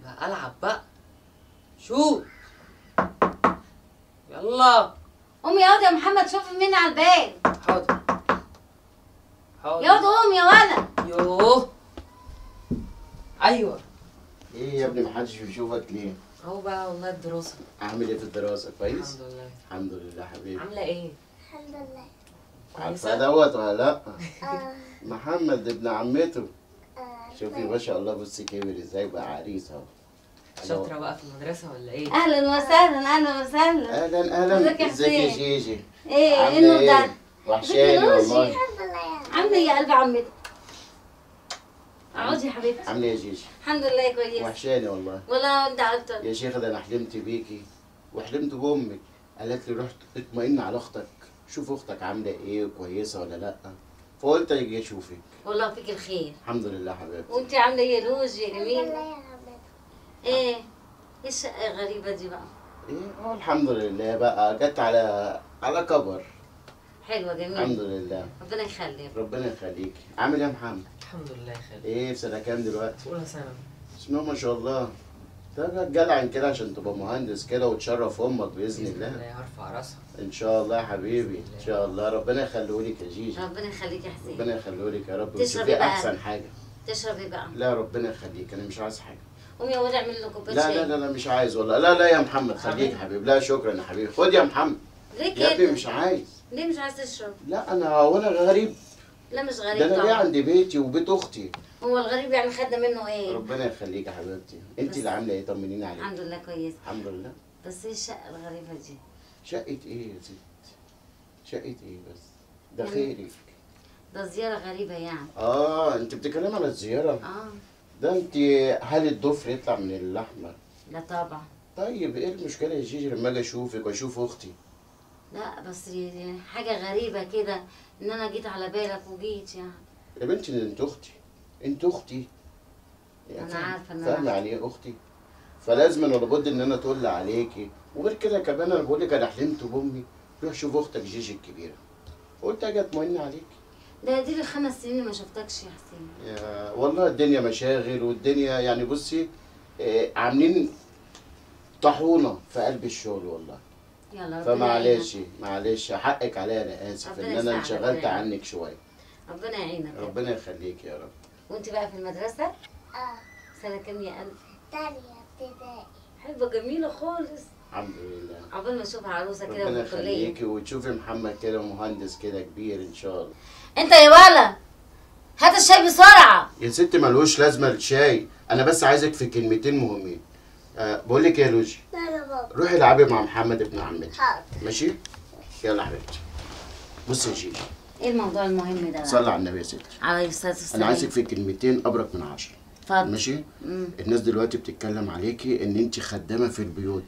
يبقى العب بقى. شوت يلا. قوم ياض يا محمد، شوف مين على الباب. حاضر حاضر. ياض قوم يا ولد. يوه ايوه. ايه يا ابني محدش بيشوفك ليه؟ اهو بقى والله الدراسة. عامل ايه في الدراسة؟ كويس؟ الحمد لله. الحمد لله حبيبي. عاملة ايه؟ الحمد لله. عارفة دوت ولا لأ؟ محمد ابن عمته. شوفي ما شاء الله، بصي كبر ازاي بقى، عريس اهو. شاطرة بقى في المدرسة ولا ايه؟ أهلا وسهلا. أهلا وسهلا. أهلا أهلا. ازيك يا جيجي؟ ايه ايه النور ده؟ وحشاني والله. الحمد لله. عاملة ايه يا قلب عمتك؟ اقعدي يا حبيبتي. عامله ايه يا جيجي؟ الحمد لله كويسة. وحشاني والله. والله انت اكتر يا شيخه، ده انا حلمت بيكي وحلمت بامك، قالت لي رحت اطمئن على اختك، شوف اختك عامله ايه، كويسة ولا لا، فقلت اجي اشوفك. والله فيك الخير. الحمد لله حبيبتي. وانت عامله ايه يا لوجي يا جميل؟ الحمد لله يا حبيبتي. ايه الشقة الغريبة دي بقى؟ ايه الحمد لله بقى، جت على كبر. حلوة جميلة. الحمد لله. ربنا يخليك. ربنا يخليك. عامل ايه يا محمد؟ الحمد لله يا خالد. ايه في سنة كام دلوقتي؟ اولى ثانوي. بسم الله ما شاء الله. طب جدع كده عشان تبقى مهندس كده وتشرف امك باذن الله. باذن الله هرفع راسها. ان شاء الله يا حبيبي، ان شاء الله. ربنا يخليهولك يا جيجي. ربنا يخليك يا حسين. ربنا يخليهولك يا رب وتشوفيه احسن حاجة. تشربي بقى؟ لا ربنا يخليك، انا مش عايز حاجة. قومي يا ولد اعمل له كوباية شاي. لا لا لا مش عايز والله. لا لا يا محمد خليك يا حبيبي. لا شكرا يا حبيبي. خد يا محمد. ليه كده؟ يا ابني مش عايز. ليه مش عايز تشرب؟ لا انا هو انا غريب؟ لا مش غريب ده انا ليه عندي بيتي وبيت اختي. هو الغريب يعني خدنا منه ايه؟ ربنا يخليك يا حبيبتي. انت اللي عامله ايه؟ طمنيني عليك. الحمد لله كويسة. الحمد لله. بس ايه الشقة الغريبة دي؟ شقه ايه يا ست؟ شقه ايه بس؟ ده خيرك. ده زيارة غريبة يعني. انت بتتكلمي على الزيارة؟ ده انت هل الضفر يطلع من اللحمة؟ لا طبعا. طيب ايه المشكلة يا جيجي لما اجي اشوفك واشوف اختي؟ لا بس حاجة غريبة كده إن أنا جيت على بالك وجيت يعني. يا بنتي أنت أختي، أنت أختي. أنا عارفة إن أنا فاهمة يعني إيه أختي؟ فلازم ولا بد إن أنا أتقل عليكي، وغير كده كمان أنا بقول لك أنا حلمت بأمي، روح شوف أختك جيجي الكبيرة. قلت أجي أطمئن عليكي. ده دي ال5 سنين ما شفتكش يا حسين. يا والله الدنيا مشاغل والدنيا يعني بصي عاملين طاحونة في قلب الشغل والله. يلا فمعلش معلش حقك عليا، انا اسف ان انا انشغلت عنك شوية. ربنا يعينك. ربنا يخليك يا رب. وانت بقى في المدرسة؟ سنة كام يا قلبي؟ تانية ابتدائي. حلوة جميلة خالص. الحمد لله. عقبال ما اشوفها عروسه كده. ربنا يخليكي وتشوفي محمد كده مهندس كده كبير ان شاء الله. انت يا ولا هات الشاي بسرعة. يا ست ملوش لازمه الشاي، انا بس عايزك في كلمتين مهمين. بقول لك يا لوجي. لا يا بابا. روحي العبي مع محمد ابن عمتي. حاضر. ماشي؟ يلا حبيبتي. بصي يا جيجي. ايه الموضوع المهم ده؟ صلي على النبي يا ستي. عليه الصلاة والسلام. انا عايزك في كلمتين ابرك من 10. اتفضل. ماشي؟ الناس دلوقتي بتتكلم عليكي ان انت خدامه في البيوت،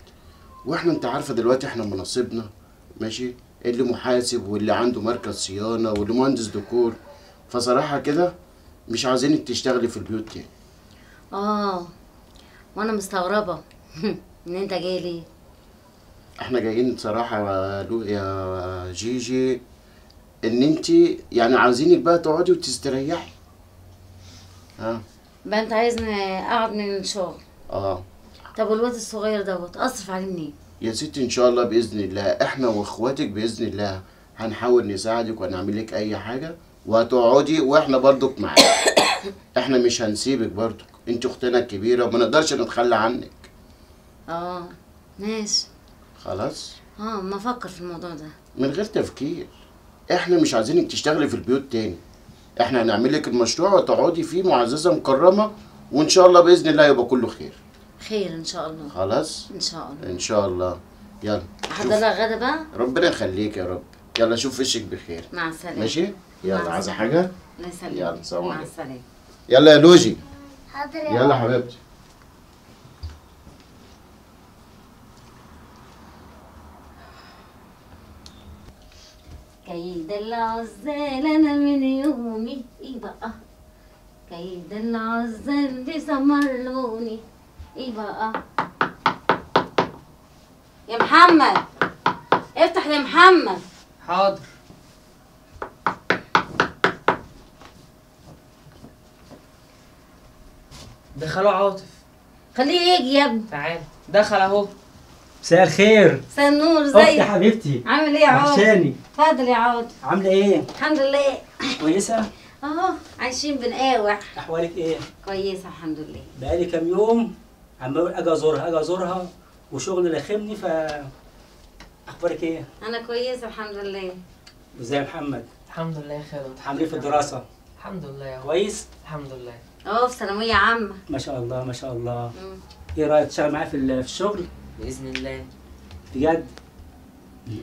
واحنا انت عارفه دلوقتي احنا مناصبنا، ماشي؟ اللي محاسب واللي عنده مركز صيانة واللي مهندس ديكور، فصراحة كده مش عايزينك تشتغلي في البيوت تاني. وانا مستغربه ان انت جاي ليه؟ احنا جايين صراحة يا جيجي ان انت يعني عاوزينك بقى تقعدي وتستريحي. ها؟ بقى انت عايزني اقعد من الشغل؟ طب والواد الصغير دوت اصرف عليه منين؟ يا ستي ان شاء الله باذن الله احنا واخواتك باذن الله هنحاول نساعدك وهنعمل لك اي حاجة وهتقعدي، واحنا برضك معاك. احنا مش هنسيبك برضك، انت اختنا الكبيرة وما نقدرش نتخلى عنك. ماشي خلاص. ما افكر في الموضوع ده من غير تفكير. احنا مش عايزينك تشتغلي في البيوت تاني، احنا هنعمل لك المشروع وتقعدي فيه معززه مكرمة، وان شاء الله باذن الله يبقى كله خير. خير ان شاء الله. خلاص ان شاء الله. ان شاء الله. يلا احضر لها غدا بقى. ربنا يخليك يا رب. يلا شوف وشك بخير. مع السلامة. ماشي يلا. عايزه حاجة؟ الله يسلمك. يلا سلام عليكم. مع السلامة. يلا يا لوجي. حاضر يا يلا حبيبتي. كيد العزال انا من يومي ايه بقى، كيد العزال بسمر لوني ايه بقى. يا محمد افتح يا محمد. حاضر. دخلوا عاطف. خليه يجي يا ابني. تعال، دخل اهو. مساء الخير. مساء النور، ازيك؟ اختي حبيبتي، عامل ايه يا عوض؟ وحشاني. اتفضل يا عوض. عامله ايه؟ الحمد لله. كويسة؟ اهو عايشين بنقاوح. احوالك ايه؟ كويسة الحمد لله. بقالي كام يوم عمال اقول اجي ازورها اجي ازورها وشغل لخمني. ف اخبارك ايه؟ انا كويسة الحمد لله. وازاي يا محمد؟ الحمد لله يا خالد. عامل ايه في الدراسة؟ الحمد لله يا كويس؟ الحمد لله. اهو في ثانوية عامة. ما شاء الله ما شاء الله. ايه رايك تشتغل معايا في الشغل؟ باذن الله. بجد؟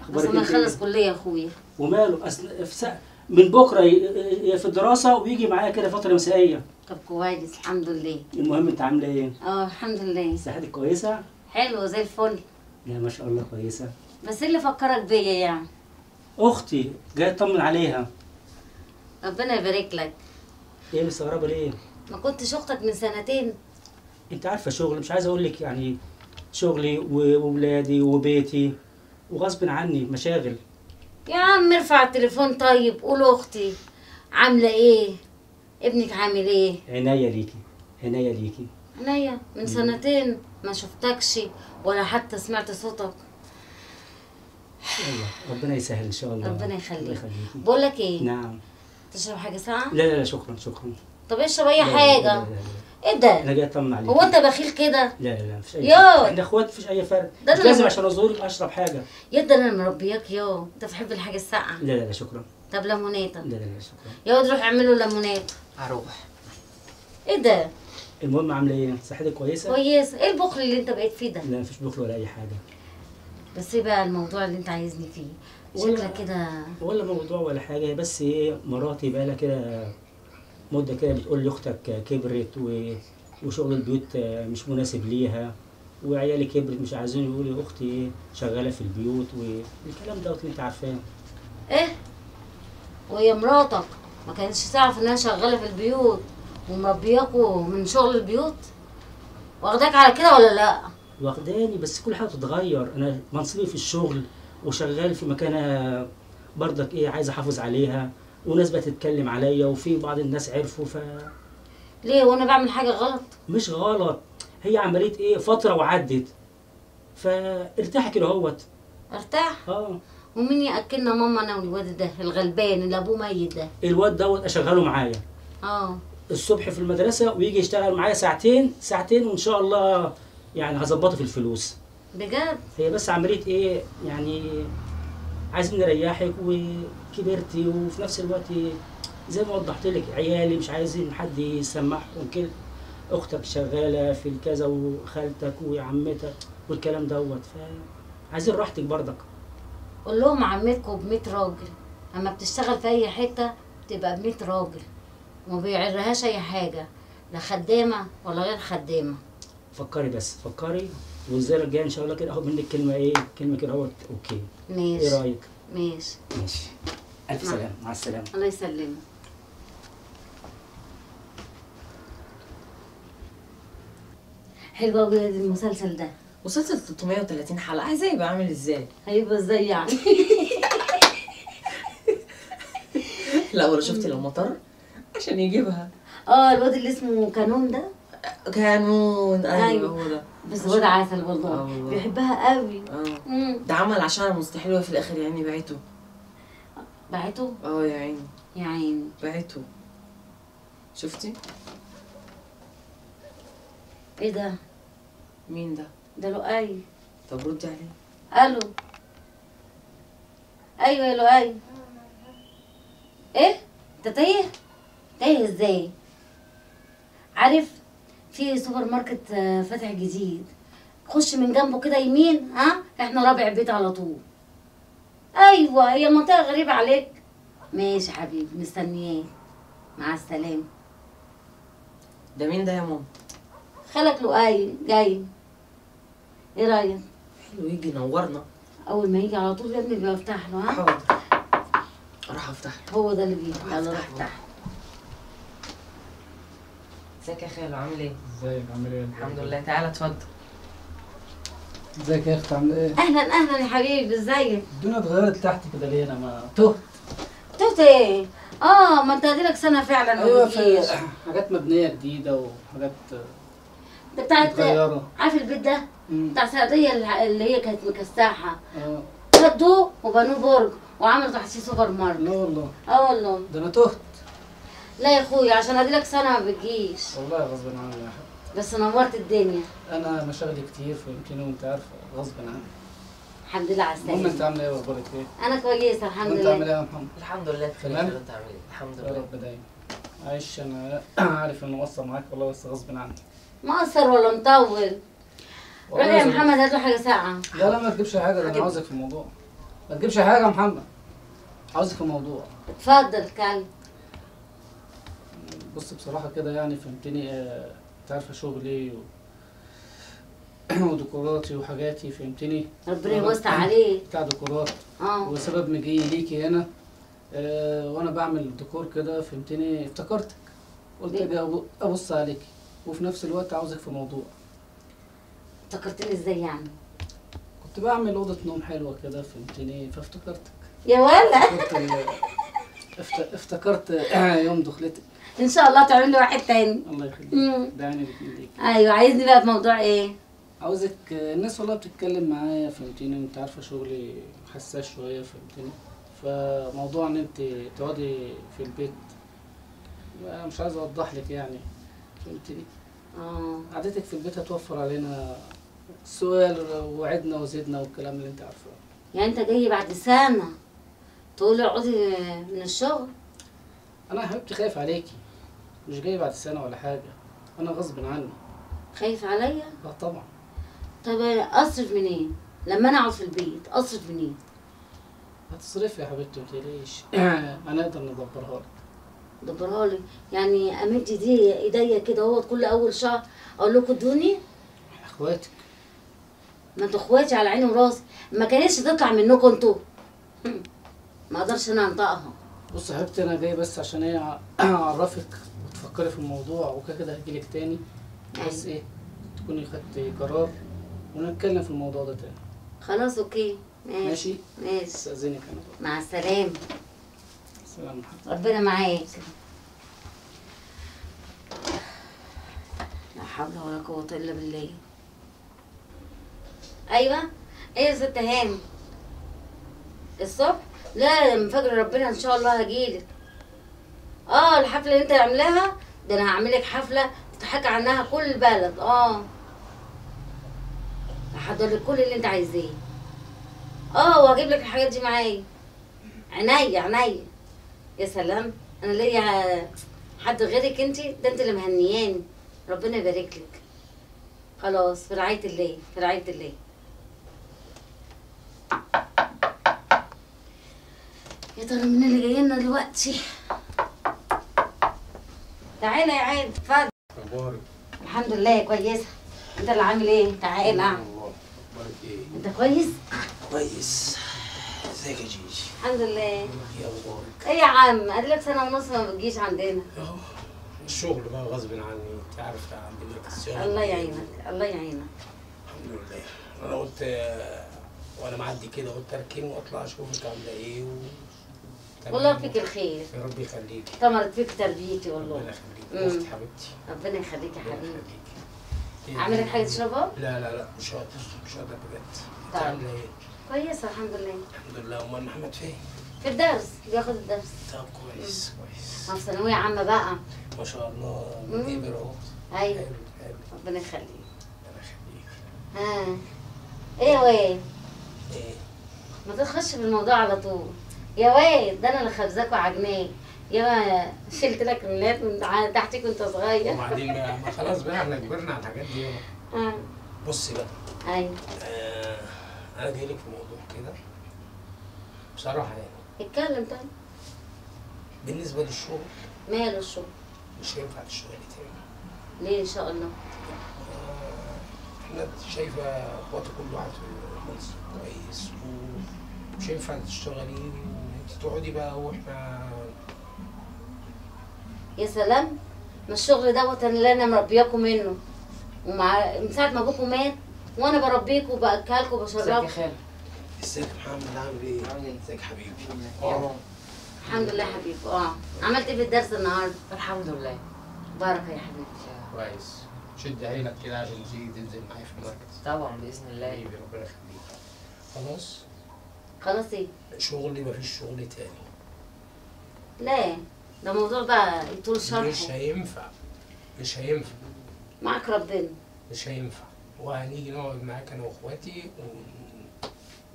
بس انا اخلص كليه يا اخويا. وماله؟ اصل من بكره في الدراسة ويجي معايا كده فترة مسائية. طب كويس الحمد لله. المهم انت عامله ايه؟ الحمد لله. صحتك كويسة؟ حلوة زي الفل. لا ما شاء الله كويسة. بس ايه اللي فكرك بيا يعني؟ اختي جاية اطمن عليها. ربنا يبارك لك. ايه مستغربه ليه؟ ما كنتش اختك من سنتين؟ انت عارفه شغل، مش عايز اقول لك يعني شغلي وولادي وبيتي وغصب عني مشاغل. يا عم ارفع التليفون طيب، قول اختي عامله ايه؟ ابنك عامل ايه؟ عينيا ليكي، عينيا ليكي. عينيا من سنتين ما شفتكش ولا حتى سمعت صوتك. يلا ربنا يسهل ان شاء الله. ربنا يخليك. بقول لك ايه؟ نعم. تشرب حاجة ساقعه؟ لا لا لا شكرا شكرا. طب اشرب اي حاجة. لا لا لا لا. ايه ده؟ انا جاي اطمن عليك. هو انت بخيل كده؟ لا لا لا مفيش اي فرق، احنا اخوات مفيش اي فرق. مش لازم عشان ازورك اشرب حاجة. يا ده انا مربياك يا انت بتحب الحاجة الساقعه. لا لا لا شكرا. طب ليموناته؟ لا لا لا شكرا. يا واد روح اعمل له ليموناته. هروح. ايه ده؟ المهم عامله ايه؟ صحتك كويسة؟ كويسة. ايه البخل اللي انت بقيت فيه ده؟ لا مفيش بخل ولا اي حاجة. بس ايه بقى الموضوع اللي انت عايزني فيه؟ شكلك كده ولا موضوع ولا حاجة، بس ايه مراتي بقى لها كده مده كده بتقول لي اختك كبرت وشغل البيوت مش مناسب ليها، وعيالي كبرت مش عايزين يقولوا اختي شغالة في البيوت والكلام دوت اللي انت عارفاه. ايه؟ وهي مراتك ما كانتش تعرف انها شغالة في البيوت ومربياكوا من شغل البيوت؟ واخداك على كده ولا لا؟ واخداني، بس كل حاجة بتتغير. انا منصبي في الشغل وشغال في مكانه برضك ايه عايز احافظ عليها، وناس بقت تتكلم عليا وفي بعض الناس عرفوا. ف ليه وانا بعمل حاجة غلط؟ مش غلط، هي عملية ايه فترة وعدت، فارتاحي كده اهوت. ارتاح؟ ومين ياكلنا ماما انا والواد ده الغلبان اللي ابوه ميت ده؟ الواد دوت اشغله معايا الصبح في المدرسة ويجي يشتغل معايا ساعتين ساعتين وان شاء الله يعني هظبطه في الفلوس. بجد؟ هي بس عملية ايه يعني عايزين نريحك وكبرتي، وفي نفس الوقت زي ما وضحت لك عيالي مش عايزين حد يسمعهم كده، اختك شغالة في الكذا وخالتك وعمتك والكلام دوت، فعايزين راحتك برضك. قول لهم عمتكم ب 100 راجل، اما بتشتغل في اي حتة بتبقى ب 100 راجل وما بيعرهاش اي حاجة، لا خدامه ولا غير خدامه. فكري بس فكري، والزيارة الجاية ان شاء الله كده اخد منك كلمة ايه، كلمة كده اهوت. okay ماشي. ايه رايك؟ ماشي ماشي. الف سلامه. مع السلامة. الله يسلمك. حلو قوي المسلسل ده. مسلسل 330 حلقة، عايزاه يبقى عامل ازاي؟ هيبقى ازاي يعني؟ لا ولا شفتي لما طر عشان يجيبها؟ الواد اللي اسمه كانون ده؟ كانون ايوه هو ده. بس الواد عسل والله، بيحبها قوي. ده عمل عشان مستحيل وفي الاخر يعني بعته. بعته؟ يا عيني يا عيني بعته. شفتي؟ ايه ده؟ مين ده؟ ده لؤي. طب ردي عليه. الو. ايوه يا لؤي. ايه؟ انت تايه؟ تايه ازاي؟ عارف في سوبر ماركت فاتح جديد، خش من جنبه كده يمين، ها احنا رابع بيت على طول. ايوه هي المنطقة غريبة عليك. ماشي يا حبيبي مستنياك، مع السلامة. ده مين ده يا ماما؟ خالك لؤي جاي. ايه رايك؟ حلو يجي ينورنا. اول ما يجي على طول يا ابني بفتح له. ها حاضر اروح افتح له. هو ده اللي بيجي. يلا روح افتح له. ازيك يا خالو عامل ايه؟ ازيك عامل ايه؟ الحمد لله. تعالى اتفضل. ازيك يا اختي عامله ايه؟ اهلا اهلا يا حبيبي ازيك؟ الدنيا اتغيرت تحت كده ليه؟ انا ما تهت. تهت ايه؟ ما انت اديلك سنة فعلا. ايوه في حاجات مبنية جديدة وحاجات. ده بتاعت، عارف البيت ده؟ بتاع سعديه اللي هي كانت مكساحه. خدوه وبنوه برج وعملوا تحتيه سوبر ماركت. لا والله. اه والله. ده انا تهت. لا يا اخويا، عشان اديلك سنة ما بتجيش. والله غصب عني يا حبيبتي. بس نورت الدنيا. انا مشاغلي كتير فهمتني وانت عارفه غصب عني. الحمد لله على السلامة. المهم انت عامله ايه واخبارك ايه؟ انا كويسة الحمد لله. وانت عامل ايه يا محمد؟ الحمد لله بخير. انت عامل ايه؟ الحمد لله يا رب دايما. معلش انا عارف انه مقصر معاك والله، بس غصب عني. مقصر ولا مطول؟ روح يا محمد هات له حاجة ساقعه. لا لا ما تجيبش حاجة، ده انا عاوزك في الموضوع. ما تجيبش حاجة يا محمد، عاوزك في الموضوع. اتفضل اتكلم. بص بصراحة كده يعني فهمتني، انت عارفه شغلي وديكوراتي وحاجاتي فهمتني. ربنا يوسع عليك. بتاع ديكورات. وسبب مجيي ليكي هنا وانا بعمل ديكور كده فهمتني، افتكرتك قلت اجي ابص عليكي، وفي نفس الوقت عاوزك في موضوع. افتكرتني ازاي يعني؟ كنت بعمل اوضة نوم حلوة كده فهمتني، فافتكرتك. يا ولا. افتكرت يوم دخلتك. ان شاء الله تعمل لي واحد تاني. الله يخليك. ده عيني الاتنين ليك. ايوه. عايزني بقى في موضوع ايه؟ عاوزك، الناس والله بتتكلم معايا فهمتيني، وانت عارفه شغلي حساس شوية فهمتيني، فموضوع ان انت تقعدي في البيت مش عايز اوضح لك يعني فهمتيني. قعدتك في البيت هتوفر علينا السؤال وعدنا وزدنا والكلام اللي انت عارفه. يعني انت جاي بعد سنة تقولي اقعدي من الشغل؟ انا يا حبيبتي خايف عليكي، مش جاي بعد سنة ولا حاجة، انا غصب عني. خايف عليا؟ اه طبعا. طب اصرف منين؟ لما انا اقعد في البيت اصرف منين؟ هتصرفي يا حبيبتي ما تقلقيش، هنقدر ندبرها لك. دبرها لي؟ يعني امد دي ايديا كده اهوت كل اول شهر اقول لكم ادوني؟ اخواتك. ما انتوا اخواتي على عيني وراسي، ما كانتش تطلع منكم انتوا. ما اقدرش انا انطقها. بص يا حبيبتي انا جاي بس عشان ايه اعرفك وتفكري في الموضوع، وكده كده هجيلك تاني، بس ايه تكوني خدتي قرار ونتكلم في الموضوع ده تاني. خلاص okay ماشي. ماشي. استاذنك انا بقى. مع السلامة. سلام. ربنا معاك. لا حول ولا قوة الا بالله. ايوه ايه يا ست هاني؟ الصبح؟ لا من فجر ربنا ان شاء الله هجيلك. الحفلة اللي انت عاملاها ده انا هعملك حفلة تتحكى عنها كل البلد. هحضر لك كل اللي انت عايزاه. وهجيب لك الحاجات دي معايا. عينيا عينيا. يا سلام، انا ليا حد غيرك انت؟ ده انت اللي مهنياني، ربنا يبارك لك. خلاص في رعاية الله، في رعاية الله. يا ترى مين اللي جاي لنا دلوقتي؟ تعالى يا عاد اتفضل. اخبارك؟ الحمد لله كويسة. انت اللي عامل ايه؟ تعالى. الله، اخبارك ايه؟ انت كويس؟ كويس. ازيك يا جيجي؟ الحمد لله. ايه اخبارك؟ ايه يا عم؟ اديلك سنة ونص ما بتجيش عندنا. اهو الشغل بقى غصب عني، انت عارفه عندي مركز صيانة. الله يعينك، الله يعينك. الحمد لله. انا قلت وانا معدي كده قلت اركن واطلع اشوفك عامله ايه والله فيك الخير. يا رب يخليكي. ثمرت فيك تربيتي والله. ربنا يخليكي اختي حبيبتي. ربنا يخليك يا حبيبي. اعمل لك حاجة تشربها؟ لا لا لا مش قادر، مش قادر بجد. انت عامله ايه؟ كويسة الحمد لله. الحمد لله. امال محمد فين؟ في الدرس، بياخد الدرس. طب كويس كويس. ما في ثانوية عامة بقى. ما شاء الله كبر اهو. ايوه حلو حلو. ربنا يخليك. ربنا يخليك. ها ايه يا واد؟ ايه؟ ما تخش في الموضوع على طول يا واد، ده انا اللي خبزاك وعجناك، يا شلت لك المولات من تحتك وانت صغير. وبعدين بقى ما خلاص بقى احنا كبرنا على الحاجات دي. بصي بقى. ايوه. انا جاي لك في موضوع كده بصراحة يعني. اتكلم. طيب بالنسبة للشغل. ماله الشغل؟ مش هينفع تشتغلي تاني. ليه ان شاء الله؟ احنا شايفه اخواتي كل واحد في منصب كويس ومش هينفع تشتغلي وانت تقعدي بقى واحنا. يا سلام، ما الشغل دوت اللي انا مربياكم منه، ومع من ساعة ما ابوكم مات وانا بربيكم وباكلكم وبشربكم. ازيك يا خالد؟ ازيك يا محمد عامل ايه؟ عامل ايه؟ ازيك حبيبي؟ الحمد لله حبيبي. عملت ايه في الدرس النهارده؟ الحمد لله. بركة يا حبيبتي. كويس. شد عينك كده عشان تيجي تنزل معايا في المركز. طبعا باذن الله. حبيبي ربنا يخليك. خلاص؟ خلاص ايه؟ شغلي مفيش شغل تاني. لا ده موضوع بقى يطول شرحه. مش هينفع، مش هينفع. معاك ربنا. مش هينفع، وهنيجي نقعد معاك انا واخواتي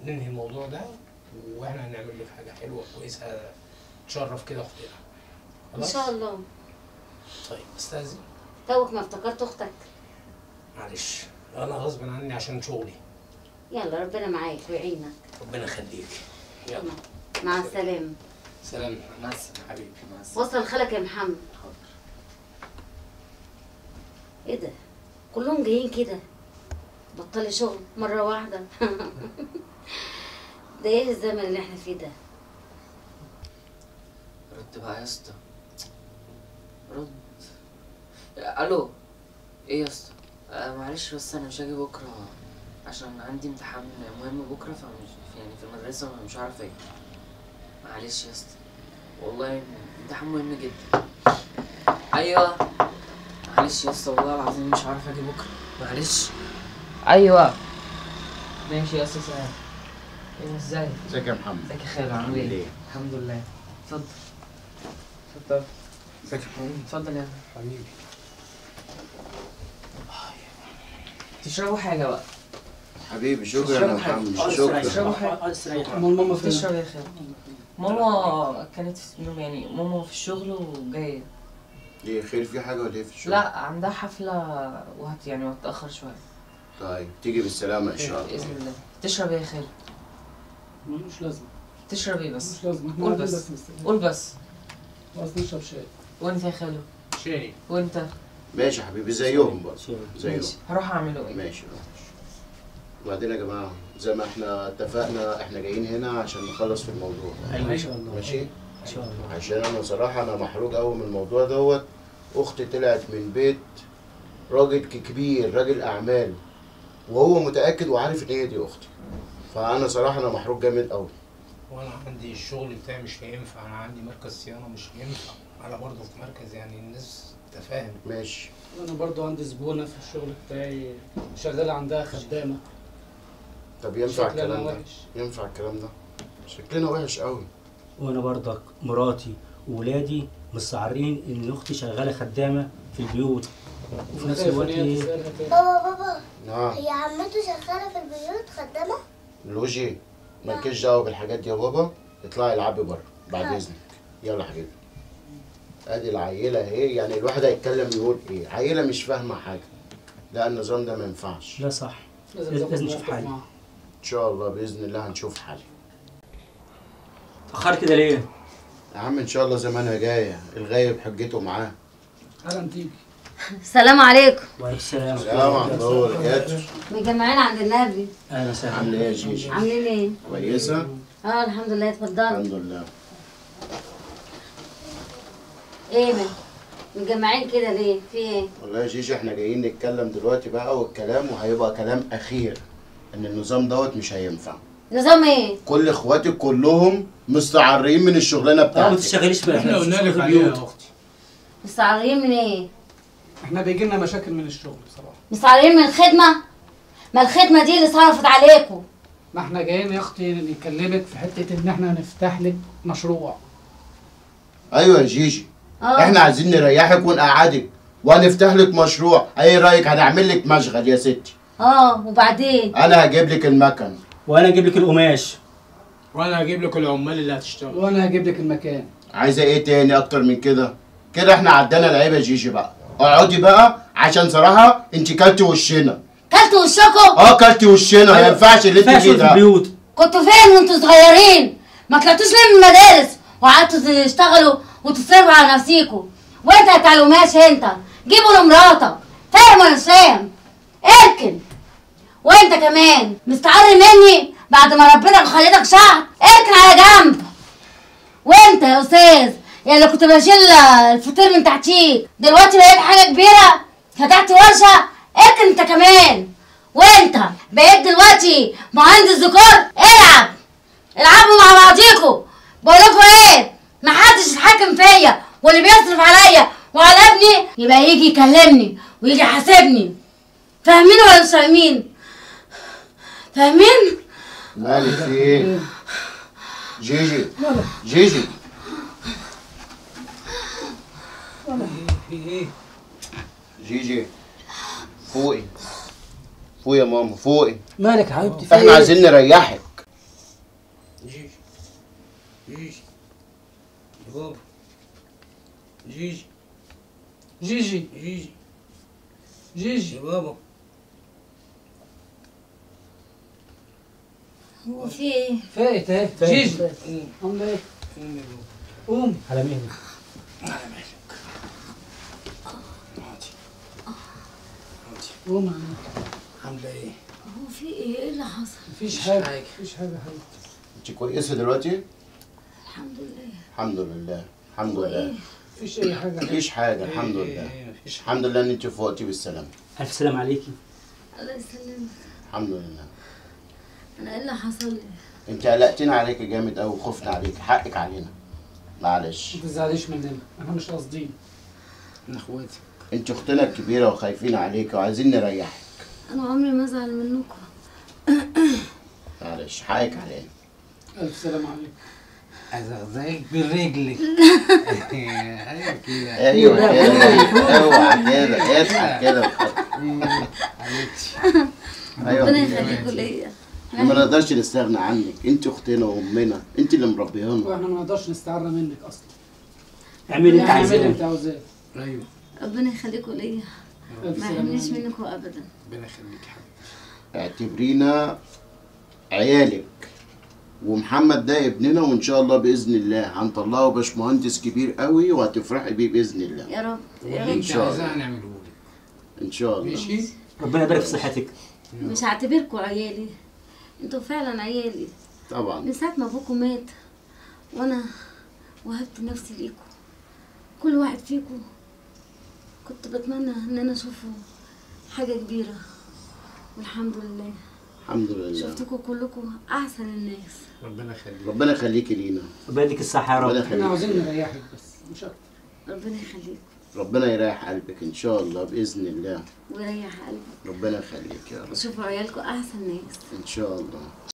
وننهي الموضوع ده، واحنا هنعمل لك حاجة حلوة كويسة تشرف كده اختنا. ان شاء الله. طيب استاذن. توك ما افتكرت اختك. معلش انا غصب عني عشان شغلي. يلا ربنا معاك ويعينك. ربنا يخليك. يلا مع السلامة. سلام. مع السلامة حبيبي. مع السلامة. وصل خالك يا محمد. حاضر. ايه ده؟ كلهم جايين كده؟ بطلي شغل مرة واحدة. ده ايه الزمن اللي احنا فيه ده؟ رد بقى يا اسطى، رد. الو، ايه يا اسطى؟ معلش بس انا مش هاجي بكره عشان عندي امتحان مهم بكره، فمش يعني في المدرسة مش عارف اجي. معلش يا اسطى والله امتحان مهم جدا. ايوه معلش يا اسطى والله العظيم مش عارف اجي بكره، معلش. ايوه ماشي يا اسطى. سلام. ايه ازيك؟ ازيك يا محمد؟ ازيك يا خالد، عامل ايه؟ الحمد لله. اتفضل اتفضل. ازيك يا حبيبي؟ اتفضل يا حبيبي. تشربوا حاجة بقى؟ حبيبي شكرا يا محمد. شكرا. تشربوا حاجة؟ ماما فين؟ تشرب يا خالد. ماما كانت في يعني ماما في الشغل وجاية. ليه خير في حاجة ولا ايه في الشغل؟ لا عندها حفلة وهت يعني وهتتأخر شوية. طيب تيجي بالسلامة إن شاء الله. بإذن الله. تشرب ايه يا خالد؟ ملوش لازمة. تشرب ايه بس؟ ملوش لازمة. قول بس. قول بس. خلاص نشرب شاي. وانت يا خالو؟ شاي. وانت؟ ماشي يا حبيبي زيهم برضه. زيهم. ماشي هروح اعمله ايه؟ ماشي. وبعدين يا جماعة زي ما احنا اتفقنا احنا جايين هنا عشان نخلص في الموضوع. ايوه ان شاء الله. ماشي؟ ان شاء الله. عشان انا صراحة انا محروج قوي من الموضوع دوت. اختي طلعت من بيت راجل كبير، راجل اعمال، وهو متأكد وعارف ان هي دي اختي. فانا صراحة انا محروج جامد قوي. وانا عندي الشغل بتاعي مش هينفع، انا عندي مركز صيانة مش هينفع، انا برضه في مركز يعني الناس تفاهم. ماشي. انا برضه عندي زبونه في الشغل بتاعي شغالة عندها خدامه. طب ينفع الكلام ده؟ ينفع الكلام ده؟ شكلنا وحش قوي. وانا برضك مراتي وولادي مستعرين ان اختي شغالة خدامه في البيوت، وفي نفس الوقت. بابا بابا. نعم. هي عمته شغالة في البيوت خدامه؟ لوجي مالكيش دعوه بالحاجات دي يا بابا، اطلعي العبي بره بعد اذنك. يلا حبيبي. ادي العيلة اهي، يعني الواحد هيتكلم يقول ايه؟ عيله مش فاهمه حاجة. لا النظام ده ما ينفعش. لا صح، لازم نشوف حل. ان شاء الله باذن الله هنشوف حل. اتاخرت كده ليه؟ يا عم ان شاء الله زمانها جاية، الغايب حجته معاه. اهلا تيجي. السلام عليكم. وعليكم السلام. السلام ورحمة الله وبركاته. متجمعين عند النبي. اهلا وسهلا. عامله ايه يا جيجي؟ عاملين ايه؟ كويسة؟ اه الحمد لله. اتفضلوا. الحمد لله. ايه متجمعين كده ليه؟ في ايه؟ والله يا جيجي احنا جايين نتكلم دلوقتي بقى، والكلام وهيبقى كلام اخير ان النظام دوت مش هينفع. نظام ايه؟ كل اخواتك كلهم مستعرين من الشغلانة بتاعتك. ما تشتغليش بقى. احنا قلنا لك عليها يا اختي. مستعرين من ايه؟ احنا بيجي لنا مشاكل من الشغل بصراحة. مستعرين من الخدمة؟ ما الخدمة دي اللي صرفت عليكم. ما احنا جايين يا اختي نكلمك في حتة ان احنا نفتح لك مشروع. ايوه يا جيجي. احنا عايزين نريحك ونقعدك وهنفتح لك مشروع. ايه رايك؟ هنعمل لك مشغل يا ستي. وبعدين؟ انا هجيب لك المكن، وانا هجيب لك القماش، وانا هجيب لك العمال اللي هتشتغل، وانا هجيب لك المكان. عايزه ايه تاني اكتر من كده؟ كده احنا عدينا العيب يا جيجي بقى. اقعدي بقى عشان صراحة انت كلتي وشنا. كلتوا وشكم؟ كلتي وشنا. ما ينفعش اللي انت فيه ده. كنتوا فين وانتوا صغيرين؟ ما طلعتوش ليه من المدارس وقعدتوا تشتغلوا وتصرفوا على نفسيكوا؟ وانت بتاع القماش انت جيبوا لمراتك. فاهم ولا مش فاهم؟ اركن. وانت كمان مستعر مني بعد ما ربنا خليتك شعر، اركن على جنب. وانت يا استاذ يا اللي كنت بشيل الفطير من تحتيك، دلوقتي بقيت حاجة كبيرة، فتحت ورشه، اركن انت كمان. وانت بقيت دلوقتي مهندس ديكور، العب العبوا مع بعضيكوا. بقولكوا ايه، محدش يتحكم فيا، واللي بيصرف عليا وعلى ابني يبقى يجي يكلمني ويجي حاسبني. فاهمين ولا مش فاهمين؟ فاهمين؟ مالك في ايه؟ جيجي جيجي في ايه؟ جيجي فوقي، فوقي يا ماما، فوقي. مالك يا حبيبتي؟ احنا عايزين نريحك. جيجي جيجي يا بابا، جيجي جيجي جيجي جيجي يا بابا. هو في ايه؟ فاقت اهي. جيجي عامله ايه؟ قوم يا بابا، قوم. على مهلك على مهلك. اقعدي اقعدي. قوم. عامله ايه؟ هو في ايه؟ ايه اللي حصل؟ مفيش حاجة، مفيش حاجة يا حبيبتي. انت كويسة دلوقتي؟ الحمد لله الحمد لله الحمد لله. مفيش اي حاجة، مفيش حاجة الحمد لله. الحمد لله ان انت فوقتي بالسلامة. الف سلامه عليكي. الله يسلمك. الحمد لله. انا ايه اللي حصل لي؟ انت قلقتينا عليكي جامد قوي وخفنا عليكي، حقك علينا. معلش ما تزعليش مننا، احنا مش قاصدين. احنا اخواتك. انت اختنا الكبيرة وخايفين عليكي وعايزين نريحك. انا عمري ما ازعل منكم. معلش حقك علينا. الف سلامه عليك. ازغزغك برجلك. ايوه كده، ايوه كده، اوعى كده، اضحك كده. حبيبتي ايوه ربنا يخليكوا ليا. ما نقدرش نستغنى عنك، انت اختنا وامنا، انت اللي مربيانا. واحنا ما نقدرش نستعرى منك اصلا. اعملي اللي انت اعملي اللي انت عايزاه. عاوزاه. ايوه ربنا يخليكوا ليا، ما يحرمنيش منكم ابدا. ربنا يخليك يا حبيبتي. اعتبرينا عيالك، ومحمد ده ابننا، وان شاء الله باذن الله هنطلعه باشمهندس كبير قوي وهتفرحي بيه باذن الله. يا رب يا واللي رب. انت شاء الله. عايزاه هنعمله لك. ان شاء الله. ماشي؟ ربنا يبارك في صحتك. مش هعتبركوا عيالي، انتوا فعلا عيالي. طبعا من ساعة ما ابوكم مات وانا وهبت نفسي ليكم، كل واحد فيكم كنت بتمنى ان انا اشوفه حاجة كبيرة، والحمد لله الحمد لله شفتكم كلكم احسن الناس. ربنا يخليك. ربنا يخليكي لينا. ربنا يديك الصحة يا رب. ربنا احنا يخليك. عاوزين نريحك بس مش اكتر. ربنا يخليكم. ربنا يريح قلبك ان شاء الله باذن الله. ويريح قلبك. ربنا يخليك يا رب. وشوفوا عيالكم احسن ناس ان شاء الله.